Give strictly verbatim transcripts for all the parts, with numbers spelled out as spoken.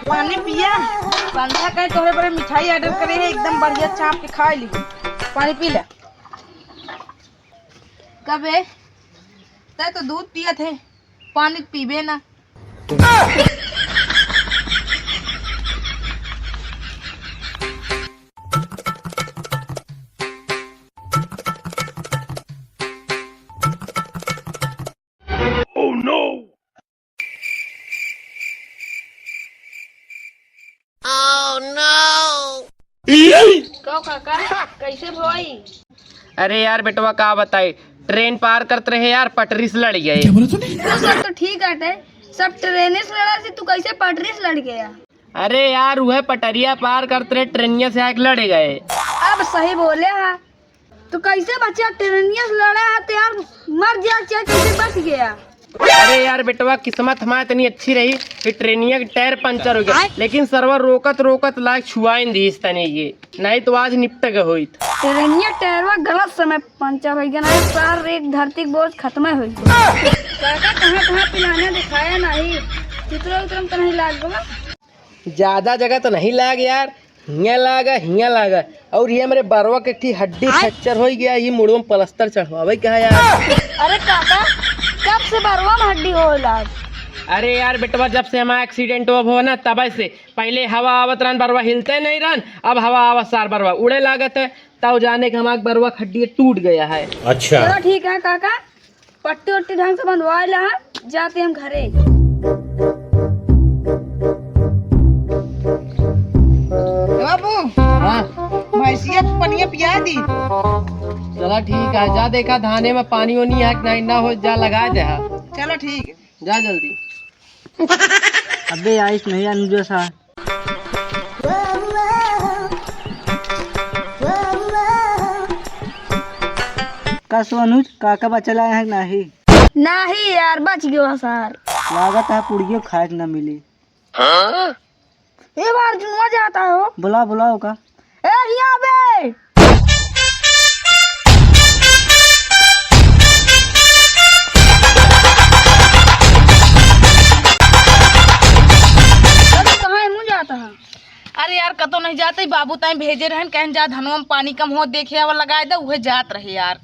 पानी पिया। पंखा कहे तोहरे बड़े मिठाई order करे है, एकदम बढ़िया चाप के खाए ली। पानी पी ले। कबे तै तो दूध पियत है, पानी पीबे ना। Oh no! Oh no! कहो काका, कैसे भोई? अरे यार बेटवा, का बताई, ट्रेन पार करत रहे यार, पटरी से लड़ गए। क्या बोला तूने? वो सब तो ठीक हटे, सब ट्रेन से लड़ा से तू कैसे पटरी से लड़ गया? अरे यार, उहे पटरिया पार करत रहे, ट्रेनिया से आके लड़ गए। अब सही बोले हा। तो कैसे बच्चा ट्रेनिया से लड़ा है तो यार मर जाए चाहे कैसे बच गया? अरे यार बेटवा, किस्मत हमारी इतनी अच्छी रही कि ट्रेनिया के टायर पंचर हो गया, लेकिन सरवा रोकत रोकत लाग छुआइन दी इस तने ये, नहीं तो आज निपट गए होइत। ट्रेनिया टायरवा गलत समय पंचर हो गया, नहीं सार एक धरती के बोझ खत्म हो गया। काका कहाँ कहाँ पिलाने दिखाया नहीं, चित्रो उतरम तो नहीं लाग गवा। ज्यादा जगह तो नहीं लाग यार, हियाँ लागा, हियाँ लागा। और ये हमरे बरवा के ठी हड्डी आय। फ्रैक्चर हो गया, ये मुड़वा में प्लास्टर चढ़वावे के है यार। अरे काका, कब से बरवा में हड्डी हो लाग? अरे यार बेटवा, जब से हमारा एक्सीडेंट हो ना, तब से। पहले हवा आवत रहन, बरवा हिलते नहीं रहन, अब हवा आवत सार बरवा उड़े लागत है, तब जाने के हमारा बरवा के हड्डी टूट गया है। अच्छा। चलो ठीक है काका, पट्टी उट्टी ढंग से बंधवा ला, जाते हम घरे। ए बाबू, हाँ। भैंसिया के पनिया पिया दी। चला ठीक है, जा देखा धाने में पानी ओनी है कि नहीं, ना हो जा लगा दे। हाँ। चलो ठीक है। जा जल्दी। अबे आइस नहीं अनुजा सा। का सोनू, काका बच्चा लाए हैं कि नाही? नाही यार, बच गयो सार। लागत है पुड़ियो खाए के ना मिली। हाँ? ए बार जुनवा जाता हो। बुला, बुलाओ का। ए हिया बे। अरे कहाँ है मुँह जाता है? अरे यार, कतो नहीं जाते, बाबू ताई भेजे रहन, कहन जा धनवा में पानी कम हो, देखे आवा लगाए दे, उहे जात रहे यार।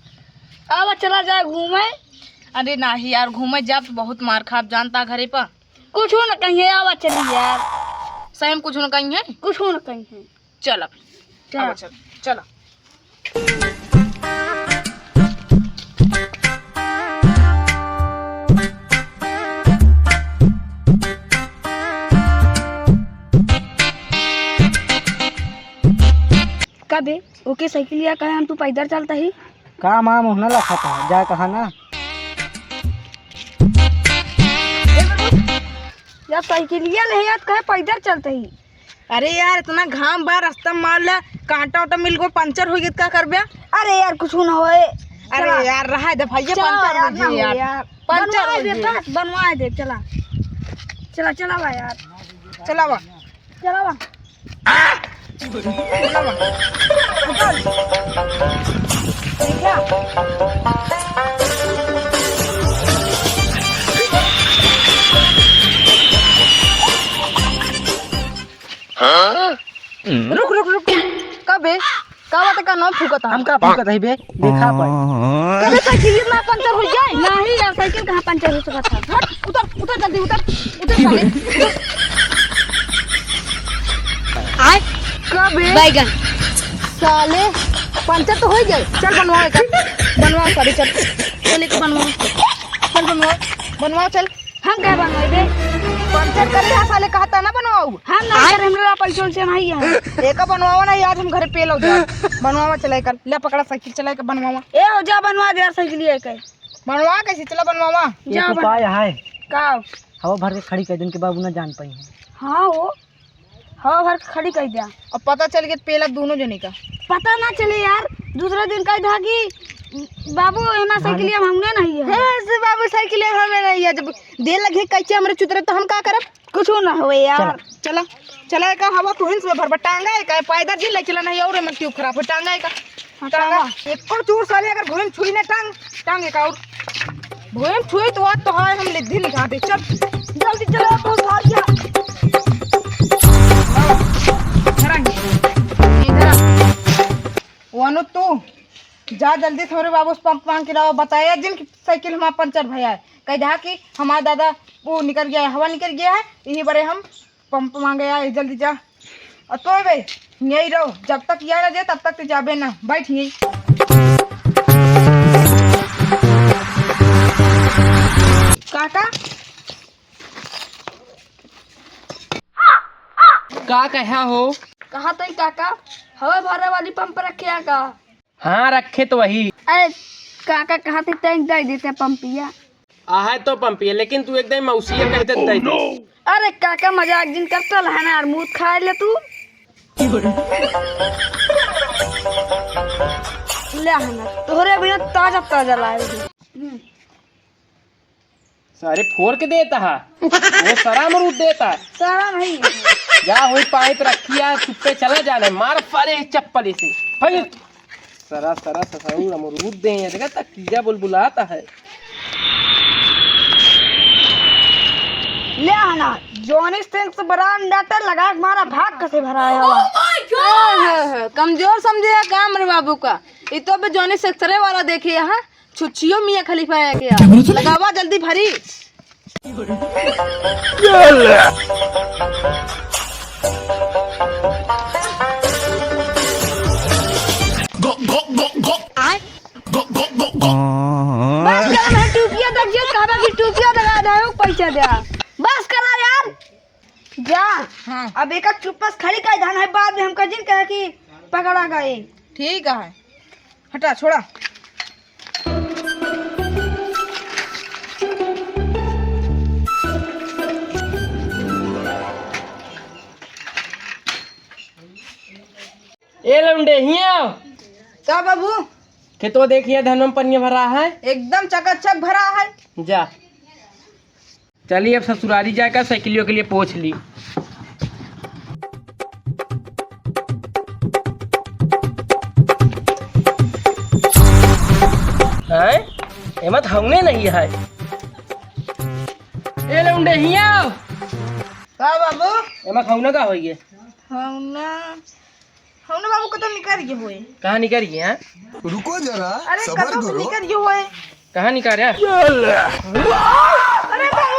आवा चला जाए घूमे। अरे नाही यार, घूमे जाब तो बहुत मार खाब जानता घरे पर। कुछ न कहिए, आवा चली यार। सही में कुछ न कहिए? कुछ न कहिए। चल अब। चल। आवा चल, चला। का बे, ओके साइकिलिया कहे हम तू पैदल चलता ही? का माँ मोहना लखा था, जा कहा ना। यार साइकिलिया ले यार कहे पैदल चलता ही। अरे यार, इतना घाम बा, रास्ता में मार ला, कांटा उटा मिल गो, पंचर हो गई, का करबे? अरे यार, कुछ ना होए। अरे चला। यार, रहा दे भैया, चला पंचर यार, हो ना गई हो यार। यार। पंचर बनवाए हो दे, गई। बस बनवाए दे, चला। चला, चला बा यार। चला बा। चला बा। चला बा। उतर। ठीक है। हाँ? रुक, रुक, रुक। का बे? का बात है, का नाम फूकत है? हम का फूकत है बे? देखा पाए। कबे साइकिल ना पंचर हो जाए? नहीं यार, साइकिल कहाँ पंचर हो सकत है? हट, उतर, उतर जल्दी, उतर, उतर साले, उतर। आय। कबे? बैगन। साले, पंचर तो हो गए। चल बनवाओ एक। बनवाओ सारे, चल। चल एक बनवाओ। चल बनवाओ, बनवाओ चल। हम का बनवाई बे? पंचर करे हा साले, कहता ना बनवाऊ। हम ना करे, हमरा पैसा वैसा नहीं है। एका बनवावा ना, आज हम घरे पेलो जा। बनवावा चला कर, ले पकड़ा साइकिल चला के बनवावा। ए हो जा बनवा दे यार साइकिल ये के। बनवा कैसे चला बनवावा? ये जा तू बन- का यहाँ है? का? हवा भर के खड़ी कर दिन के बाबू ना जान पाई है। हाँ हो। हवा भर के खड़ी कर दिया। अब पता चल गया पेला दोनों जने का। पता ना चले यार, दूसरा दिन कह दा कि बाबू एमा साइकिलिया में हमने नहीं है। हाँ, से बाबू साइकिलिया में हमें नहीं है। जब दे लगे कैसे हमरे चुतरे तो हम का करब? कुछ ना होए यार। चला, चला का हवा तू हिंस में भरबा टांगा है का? पैदल जी ले चला नहीं और एमन ट्यूब खराब हो टांगा है का? हाँ, टांगा। टांगा। एक और चूर साले अगर भुवन छुई ना टांग, टांग एक और। भुवन छुई तो आज तो हाय हम ले दिन खा दे। चल, जल्दी चला तो भाग जा। मनु, तू जा जल्दी से हमरे बाबू से पंप मांग के लावा, बताया जिन कि साइकिल हमार पंचर भया है, कह दहा कि हमार दादा वो निकल गया है, हवा निकल गया है, यही बरे हम पंप मांगे आए, जल्दी जा। और तो बे, यही रहो, जब तक या ना जाए तब तक तो जाबे ना, बैठ यही। काका, का कहा हो? कहा तो ही काका, हवा भरे वाली पंप रखे है का? हाँ, रखे तो वही। अरे काका, कहा थे तैं दे देते पंपिया। आहे तो पंपिया, लेकिन तू एकदम मौसिया कह देता है। अरे काका, मजाक जिन करता लहना और मुँह खाए ले तू। ले है ना, तोहरे बिना ताजा ताजा लाए रही। हम्म। सारे फोड़ के देता है, वो सारा अमरूद देता है। सारा नहीं। जा वही पाइप रखिया, चुप्पे चला जाने, मार सारे चप्पल इसे। भाई, सरा सरा ससुर अमरूद दे, ये देखा तक कीजा बुलबुलाता है। ले आना, जॉनी सिंह से बड़ा अंडा लगा के मारा, भाग कसे भराया हुआ। हाँ, हाँ, हाँ, कमजोर समझे है काम रे बाबू का। ये तो अबे जॉनी सिंह सरे वाला देखे यहाँ। छुच्छियो मियाँ खलीफा है क्या? लगावा जल्दी भरी। बस कर, मैं टूपिया तक जो कहबा कि टूपिया लगा दे, पैसा दे। बस करा यार। जा। हाँ। अब एक चुप्पस खड़ी कर धान है, बाद में हमका जिन कहे कि पकड़ा गए। ठीक है, हटा, छोड़ा। ए लौंडे, हियाँ आओ। का बाबू? खेतवा देखिए, धनवा में पनिया भरा है। एकदम चकाचक भरा है। जा। चलिए, अब ससुरारी जाकर साइकिलियों के लिए पोंछ ली। हैं? एमा त हौने नहीं है। ए लौंडे, हियाँ आओ। का बाबू? एमा हौना का होइए? हौना, हौना बाबू को तो निकर गए होए। कहाँ निकर गए हैं? रुको जरा, अरे, सबर कतो तो करो। निकर गए होए। कहाँ निकारे? अरे बाप